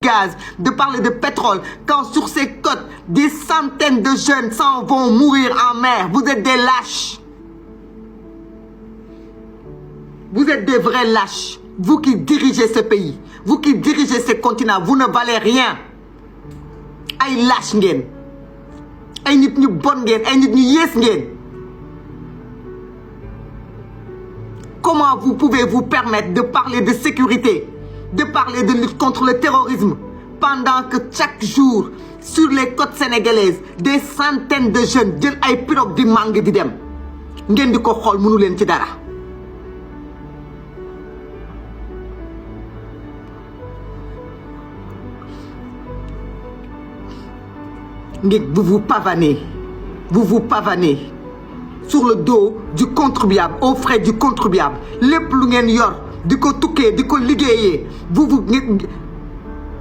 gaz, de parler de pétrole, quand sur ces côtes, des centaines de jeunes s'en vont mourir en mer. Vous êtes des lâches. Vous êtes des vrais lâches. Vous qui dirigez ce pays, vous qui dirigez ce continent, vous ne valez rien. Ay lâche ngeen. Ay nit ñu bon ngeen, ay nit ñu yées ngeen. Comment vous pouvez vous permettre de parler de sécurité, de parler de lutte contre le terrorisme, pendant que chaque jour, sur les côtes sénégalaises, des centaines de jeunes jël ay pirogue di màng di dem ngeen di ko xool mënu leen ci dara. Vous vous pavanez sur le dos du contribuable, aux frais du contribuable. Les lu ngeen yor di ko tukkee di ko liggéeyee